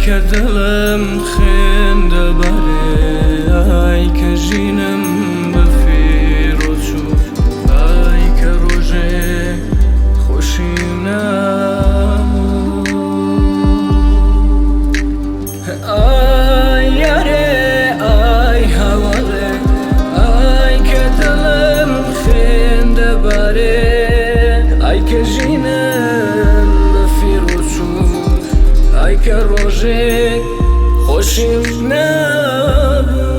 کە دڵم خوێن دەبارێ، ئای کە ژینم بە فیڕۆ چوو، ئای کە ڕۆژێ خۆشیم نەبوو. ئای یارێ، ئای هاوەڵێ، ئای کە دڵم خوێن دەبارێ، ئای کە ژینم بە فیڕۆ چوو، ئای کە ڕۆژێک خۆشیم نەبوو.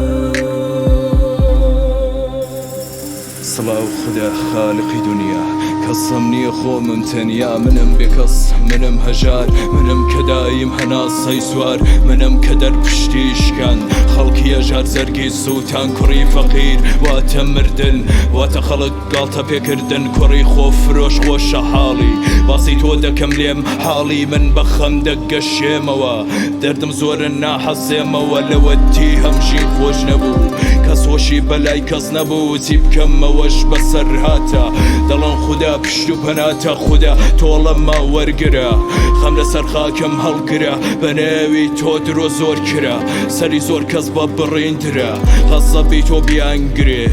سڵاو خودا خالقی دونیا، کەسم نییە خۆمم تەنیا، منم بێکەس منم هەژار، منم کە دایم هەناسەی سوار، منم کە دەرپشتی شکان، خەڵکی هەژار زەرگی سووتان، کوڕی فەقیر واتە مردن، واتە خەڵک گاڵتە پێکردن، کوڕی خۆفرۆش خۆشە حاڵی، باسی تۆ دەکەم لێم حاڵی، من بە خەم دەگەشێمەوە، دەردم زۆرە ناحەسێمەوە، لەوەتی هەمژین خۆش نەبوو، کەس هۆشی بەلای کەس نەبوو، چی بکەم ئەوەش بەسەر هاتە، دەڵێن خودا پشت و پەناتە، خودا تۆڵەمە وەرگرە، خەم لەسەر خاکم هەڵگرە، بە ناوی تۆ درۆ زۆر کرا، سەری زۆر کەس بە بڕین درا، غەزەبی تۆ بیانگرێ،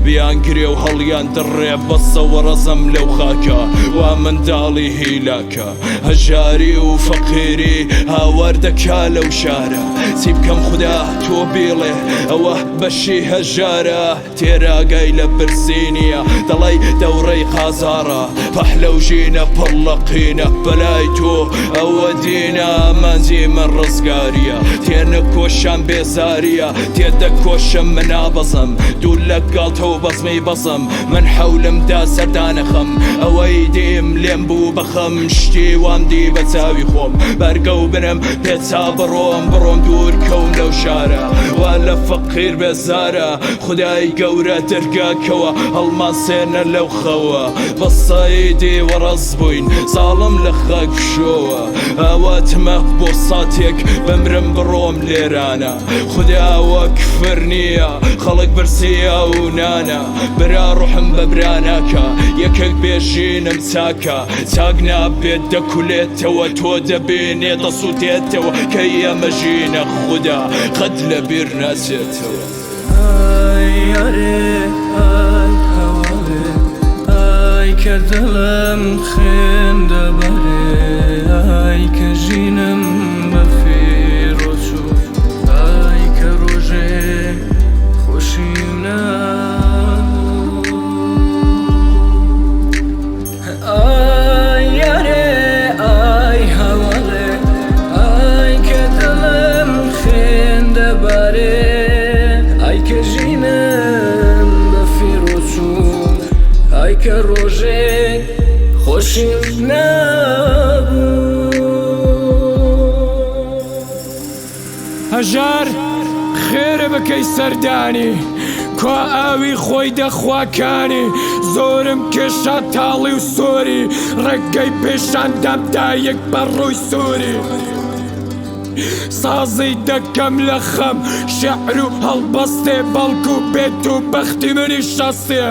بیانگرێ و هەڵیان دڕێ، بەسە وەڕەزم لەو خاکە، وا منداڵی هیلاکە، هەژاری و فەقیری هاوار دەکا لەو شارە، چی بکەم خودا تۆ بیڵێ، ئەوە بەشی هەژارە، تێراگای لە برسی نییە، دەڵێی دەوڕەی قازاڕە، پەحلە و ژینە پڕ لە قینە، بەلای تۆ ئەوە دینە، ئامانجی من ڕزگارییە، تێنەکۆشان بێزارییە، تێدەکۆشم من نابەزم، دوور لە گاڵتە و بەزمی بەزم، من حەولم دا سەردانەخەم، ئەوەی دیم لێم بوو بە خەم، شتی وام دی بە چاوی خۆم، بەرگە و بنم پێچا بڕۆم، بڕۆم دوور کەوم لەو شارە، وا لە فەقیر بێزارە، خودای گەورە دەرگاکەوە، هەڵمانسێنە لەو خەوە، بە سەیدی وەڕەز بووین، زاڵم لە خاک بشۆوە، ئاواتمە بۆ ساتێک بمرم بڕۆم لێرانە، خودا ئەوە کفر نییە، خەڵک برسییە و نانە، برا ڕوحم بە برا ناکا، یەکێک بێ ژینم چاکە، چاک نابێت دەکولێتەوە، تۆ دەبینێ دەسوتێتەوە، کەی ئەمە ژینە خودا قەت لەبیر ناچێتەوە. ئای یارێ ئای هەواڵێ، ئای کە دڵم خوێن دەبارێ، ئای کە ژینم بە فیڕۆ چوو، ئای کە ڕۆژێ خۆشیم نەبوو. ئای یارێ ئای هەواڵێ، ئای کە دڵم خوێن دەبارێ، ئای کە ژینم بە فیڕۆ چوو، ئای کە ڕۆژێک خۆشیم نەبوو. هەژار خێرە بکەی سەردانی، کوا ئاوی خۆی دەخوا کانی، زۆرم کێشا تاڵی و سۆری، ڕێگەی پێشاندام دایک بە ڕووی سووری. سازی دەکەم لە خەم شعر و هەڵبەستێ، بەڵکو بێت و بەختی منی شەستێ.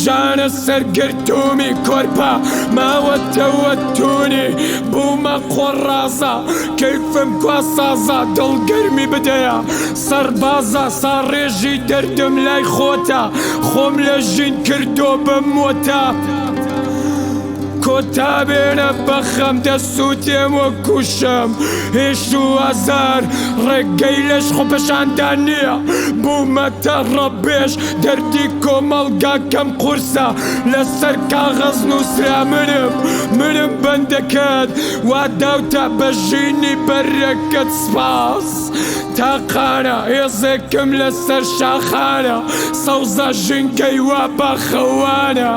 ژانە سەرگرتوومی کۆرپە ماوەتەوە توونی، بوومە قۆڕازە کەیفم کوا سازە، دڵگەرمی بدەیە سەربازە، ساڕێژی دەردم لای خۆتە، خۆم لە ژین کردۆ بەمۆتە. کۆتا بێنە بەخەم دەسووتێم وەکو شەم، هێش و ئازار ڕێگەی لەش خۆپێشاندان نییە، بوومەتە ڕەبێش دەردی کۆمەڵگاکەم قورسە، لەسەر کاغەز نووسرا منم منم بەندەکەت، وا داوتە بە ژینی بەرەکەت سپاس. تاقانە هێزێکم لەسەر شاخانە، سەوزە ژینگەی وا باخەوانە.